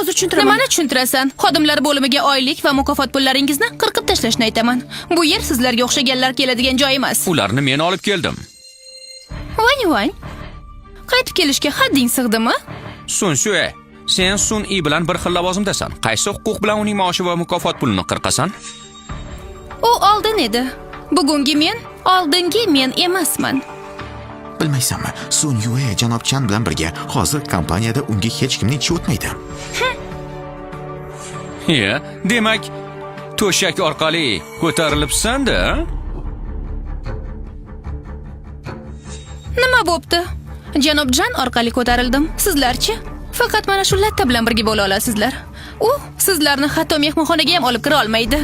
Hozir tushuntiraman. Nimani tushuntirasan? Xodimlar bo'limiga oylik va mukofot pullaringizni qirqib tashlashni aytaman. Bu yer sizlarga o'xshaganlar keladigan joy emas. Ularni men olib keldim. Van Yuan. Qaytib kelishga hadding sig'dimi? Sun Sue, sen Sun I bilan bir xil lavozimdasan. Qaysi huquq bilan uning maoshi va mukofot pulini qirqasan? U oldin edi. Bugungi men oldingi men emasman. Bilmaysanmi, Sun Yue janob Chan bilan birga hozir kompaniyada unga hech kimning ichi o'tmaydi. Iya, demak, to'shak orqali ko'tarilibsan-da, a? Nima bo'pti? Janob Jan orqali ko'tarildim. Sizlarchi? Faqat mana shu latta bilan birga bo'la olasizlar. U sizlarni hatto mehmonxonaga ham olib kira olmaydi.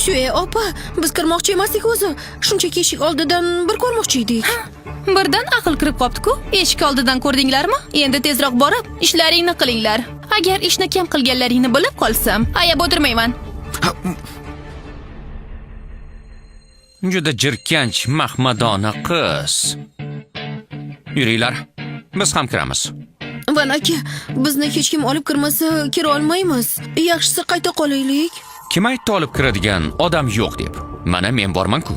Shu opa, biz kirmoqchi emasdik o'zi. Shunchaki eshik oldidan bir ko'rmoqchi edik. Birdan aql kirib qopti-ku. Eshik oldidan ko'rdinglarmi? Endi tezroq borib, ishlaringni qilinglar. Agar ishni kam qilganlaringni bilib qolsam, ayab o'tirmayman. Juda jirkanch mahmadona qiz. Yuringlar, biz ham kiramiz. Van aka, bizni hech kim olib kirmasa, kira olmaymiz. Yaxshisi qayta qolaylik. Kim aytdi olib kiradigan odam yo'q deb? Mana men borman-ku.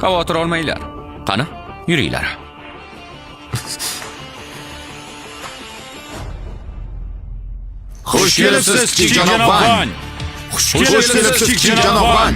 Xavotir olmanglar. Qani, yuringlar. Xush kelibsiz, kichik janob Van. Xush Xush kelibsiz, kichik janob Van.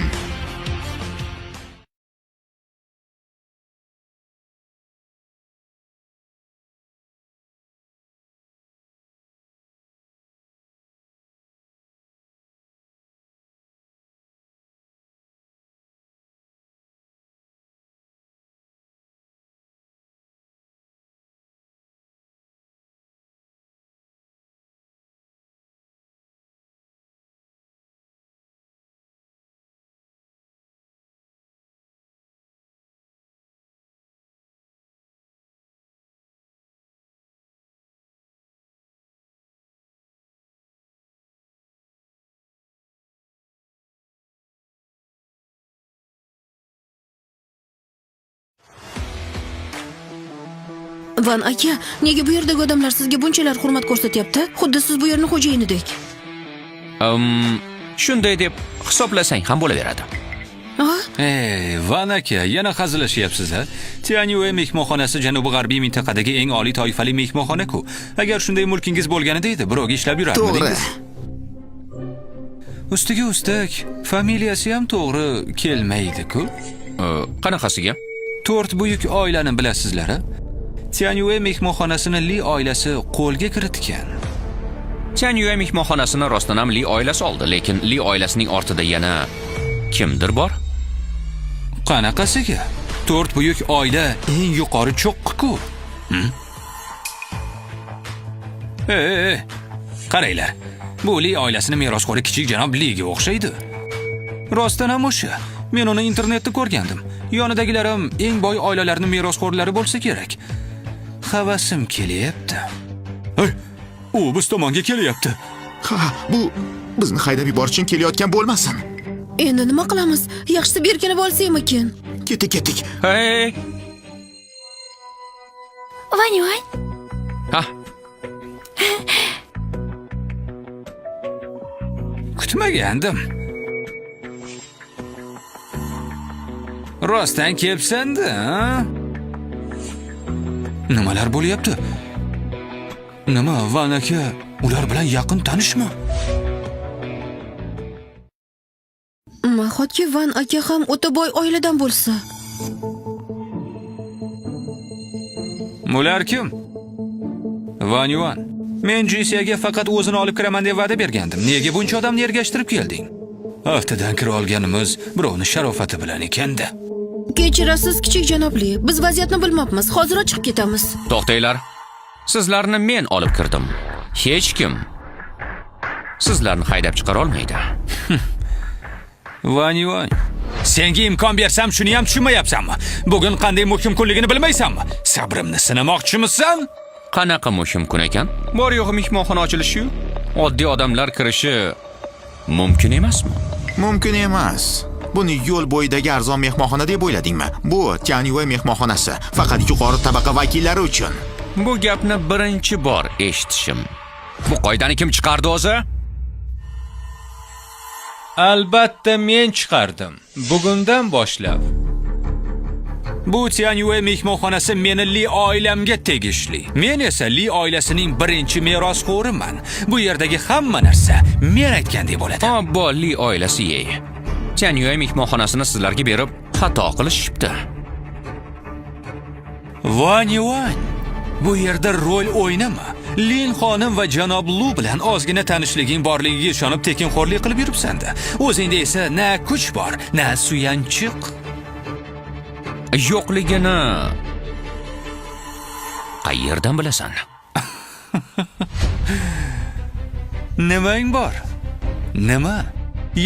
Van aka, nega bu yerdagi odamlar sizga bunchalar hurmat ko'rsatyapti? Xuddi siz bu yerni xo'jayinidek. Shunday deb hisoblasang ham bo'laveradi. Ha? Ey, Van aka, yana hazillashyapsiz a? Tianyue mehmonxonasi janubi-g'arbiy mintaqadagi eng oliy toifali mehmonxona-ku. Agar shunday mulkingiz bo'lganida edi, birovga ishlab To'g'ri. yurarmidingiz? Ustiga ustak, familiyasi ham to'g'ri kelmaydi-ku. Qanaqasiga? To'rt buyuk oilani bilasizlar a? Tianyue mehmonxonasini Li oilasi qo'lga kiritgan. Tianyue mehmonxonasini rostdan ham Li oilasi oldi, lekin Li oilasining ortida yana kimdir bor? Qanaqasiga? To'rt buyuk oila eng yuqori cho'qqi-ku. Hm? E, qaranglar. Bu Li oilasini merosxo'ri kichik janob Liga o'xshaydi. Rostdan ham o'sha. Men uni internetda ko'rgandim. Yonidagilarim eng boy oilalarning merosxo'rlari bo'lsa kerak. Havasim kelyapti. Hey, u biz tomonga kelyapti. Ha, bu bizni haydab yuborish uchun kelayotgan bo'lmasin. Endi nima qilamiz? Yaxshisi berkinib olsakmikin? Ketdik, ketdik. Hey! Van Yuan, Ha, Kutmagandim. Rostdan kelibsan-da, a? Nimalar bo'lyapti? Nima, Van aka ular bilan yaqin tanishmi? Nahotki Van aka ham o'ta boy oiladan bo'lsa? Ular kim? Van Yuan. Men GCga faqat o'zini olib kiraman deb va'da bergandim. Nega buncha odamni ergashtirib kelding? Aftidan kira olganimiz birovni sharofati bilan ekanda. Kechirasiz, kichik janobli. Biz vaziyatni bilmabmiz. Hozir chiqib ketamiz. to'xtanglar. Sizlarni men olib kirdim. Hech kim sizlarni haydab chiqara olmaydi. Van Yuan. Senga imkon bersam shuni ham tushunmayapsanmi? Bugun qanday muhim kunligini bilmaysanmi? Sabrimni sinamoqchimisan? Qanaqa muhim kun ekan? Bor yo'g'i mehmonxona ochilishi-yu. Oddiy odamlar kirishi mumkin emasmi? Mumkin emas. Buni yo'l bo'yidagi arzon mehmonxona deb o'yladingmi? Bu Tianyue mehmonxonasi. Faqat yuqori tabaqa vakillari uchun. Bu gapni birinchi bor eshitishim. Bu qoidani kim chiqardi o'zi? Albatta men chiqardim. Bugundan boshlab. Bu Tianyue mehmonxonasi meni Li oilamga tegishli. Men esa Li oilasining birinchi merosxo'riman. Bu yerdagi hamma narsa men aytgandek bo'ladi. Obbo, Li oilasi yey. Tianyue mehmonxonasini sizlarga berib xato qilishibdi. Van Yuan, bu yerda rol o'ynama. Lin xonim va janob Lu bilan ozgina tanishliging borligiga ishonib tekinxo'rlik qilib yuribsan-da. O'zingda esa na kuch bor, na suyanchiq. Yo'qligini qayerdan bilasan? Nimang bor? Nima?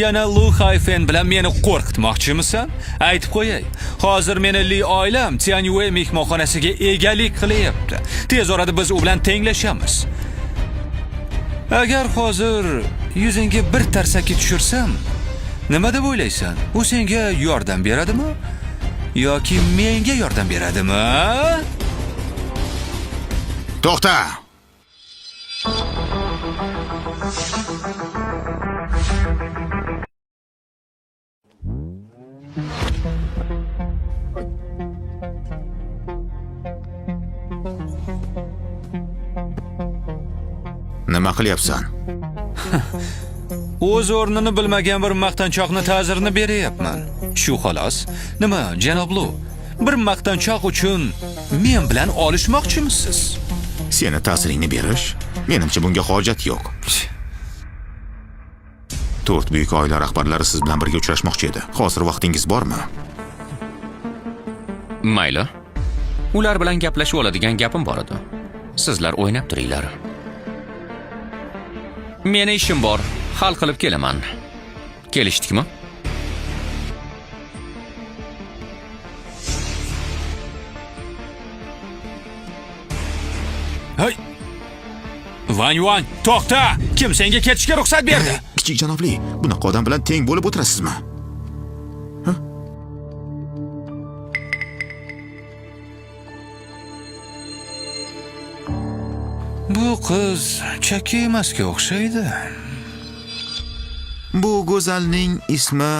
Yana Lu Hayfen bilan meni qo'rqitmoqchimisan? Aytib qo'yay. Hozir meni Li oilam Tianyue mehmonxonasiga egalik qilyapti. Tez orada biz u bilan tenglashamiz. Agar hozir yuzingga bir tarsaki tushirsam, nima deb o'ylaysan? U senga yordam beradimi? Yoki menga yordam beradimi? A? To'xta! Nima qilyapsan? O'z o'rnini bilmagan bir maqtanchoqni ta'zirini beryapman. Shu xolos. Nima, janob Lu? Bir maqtanchoq uchun men bilan olishmoqchimisiz? Seni ta'ziringni berish? Menimcha bunga hojat yo'q. To'rt buyuk oila rahbarlari siz bilan birga uchrashmoqchi edi. Hozir vaqtingiz bormi? Mayli. Ular bilan gaplashib oladigan gapim bor edi. Sizlar o'ynab turinglar. Meni ishim bor, hal qilib kelaman. Kelishdikmi? Hey! Van Yuan, to'xta! Kim senga ketishga ruxsat berdi? Kichik janobli, bunaqa odam bilan teng bo'lib o'tirasizmi? Bu qiz chakki emasga o'xshaydi. Bu go'zalning ismi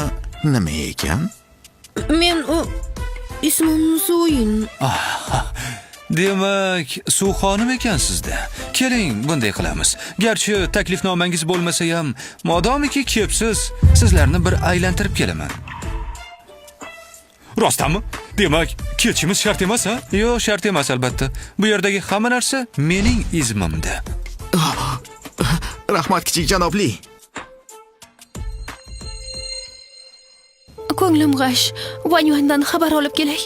nima ekan? Men u ismim Suin. Demak, Su xonim ekansizda. Keling, bunday qilamiz. Garchi taklifnomangiz bo'lmasa ham, modomiki kepsiz, sizlarni bir aylantirib kelaman. Rostdanmi? Demak, ketishimiz shart emas, ha? Yo'q, shart emas albatta. Bu yerdagi hamma narsa mening izmimda. Rahmat kichik janobli. Ko'nglim g'ash. Van Yuandan xabar olib kelay.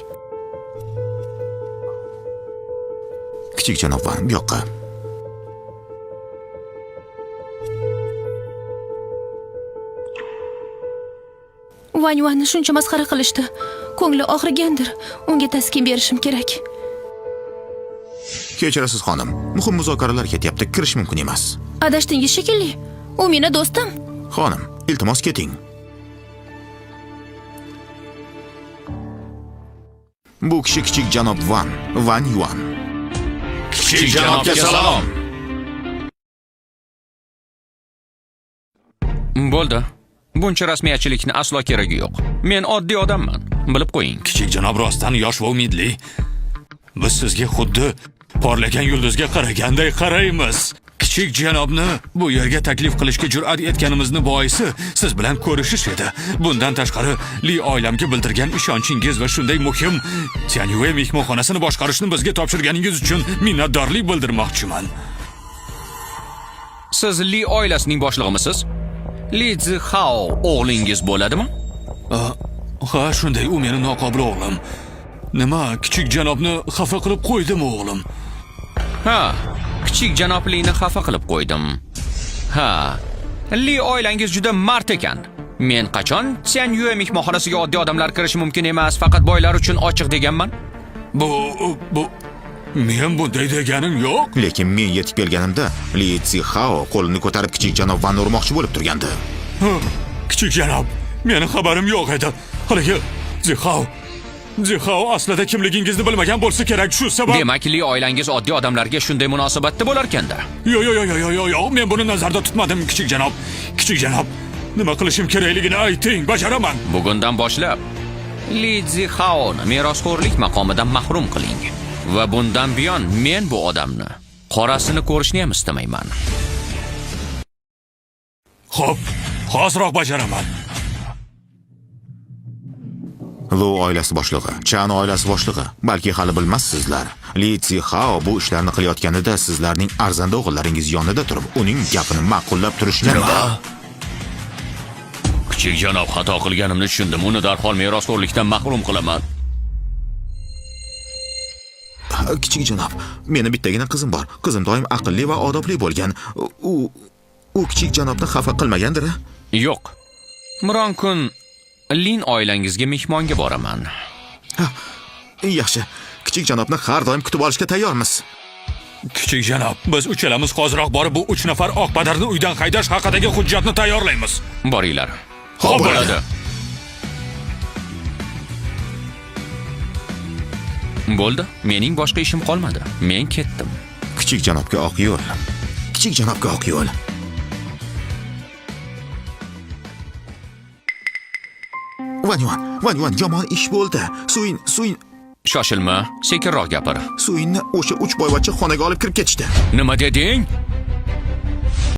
Kichik janob Van, bu yoqqa. Van Yuanni shuncha masxara qilishdi. Ko'ngli og'rigandir. Unga taskin berishim kerak. Kechirasiz xonim, muhim muzokaralar ketyapti, kirish mumkin emas. Adashdingiz shekilli. U meni do'stim. Xonim, iltimos keting. Bu kishi kichik janob Van, Van Yuan. Kichik janobga salom. Bo'ldi. Buncha rasmiyatchilikni aslo keragi yo'q. Men oddiy odamman. Bilib qo'ying. Kichik janob rostdan yosh va umidli. Biz sizga xuddi porlagan yulduzga qaraganday qaraymiz. Kichik janobni bu yerga taklif qilishga jur'at etganimizni boisi siz bilan ko'rishish edi. Bundan tashqari, Li oilamga bildirgan ishonchingiz va shunday muhim Tianyue mehmonxonasini boshqarishni bizga topshirganingiz uchun minnatdorlik bildirmoqchiman. Siz Li oilasining boshlig'imisiz? Li Zihao o'g'lingiz bo'ladimi? Ha, shunday, u meni noqobil o'g'lim. Nima, kichik janobni xafa qilib qo'ydimi o'g'lim? Ha, kichik janoblini xafa qilib qo'ydim. Ha, Li oilangiz juda mard ekan. Men qachon Tianyue mehmonxonasiga oddiy odamlar kirishi mumkin emas, faqat boylar uchun ochiq deganman? Bu men bunday deganim yo'q. Lekin men yetib kelganimda Li Zihao qo'lini ko'tarib kichik janob Vanni urmoqchi bo'lib turgandi. Kichik janob, meni xabarim yo'q edi. Haligi Zihao Zihao aslida kimligingizni bilmagan bo'lsa kerak, shu sabab. Demak, Li oilangiz oddiy odamlarga shunday munosabatda bo'larkanda. Yo yo yo yo yo yo yo, men buni nazarda tutmadim, kichik janob. Kichik janob, nima qilishim kerakligini ayting, bajaraman. Bugundan boshlab Li Zixaoni merosxo'rlik maqomidan mahrum qiling. Va bundan buyon men bu odamni qorasini ko'rishni ham istamayman. Xo'p, hoziroq bajaraman. Lu oilasi boshlig'i, Chan oilasi boshlig'i, balki hali bilmassizlar. Li Zihao bu ishlarni qilayotganida sizlarning arzanda o'g'illaringiz yonida turib, uning gapini ma'qullab turishgan edi. Kichik janob, xato qilganimni tushundim. Uni darhol merosxo'rlikdan mahrum qilaman. Kichik janob, meni bittagina qizim bor. Qizim doim aqlli va odobli bo'lgan. U kichik janobni xafa qilmagandir? A? Yo'q. Biron kun Lin oilangizga mehmonga boraman. Yaxshi. Kichik janobni har doim kutib olishga tayyormiz. Kichik janob, biz uchalamiz hoziroq borib bu uch nafar oq padarni uydan haydash haqidagi hujjatni tayyorlaymiz. Boringlar. Xo'p, bo'ladi. Bo'ldi. Mening boshqa ishim qolmadi. Men ketdim. Kichik janobga oq yo'l. Kichik janobga oq yo'l. Van Yuan, Van Yuan, yomon ish bo'ldi. Suin, Suin, Shoshilma, sekinroq gapir. Suinni o'sha uch boyvachcha xonaga olib kirib ketishdi. Nima deding?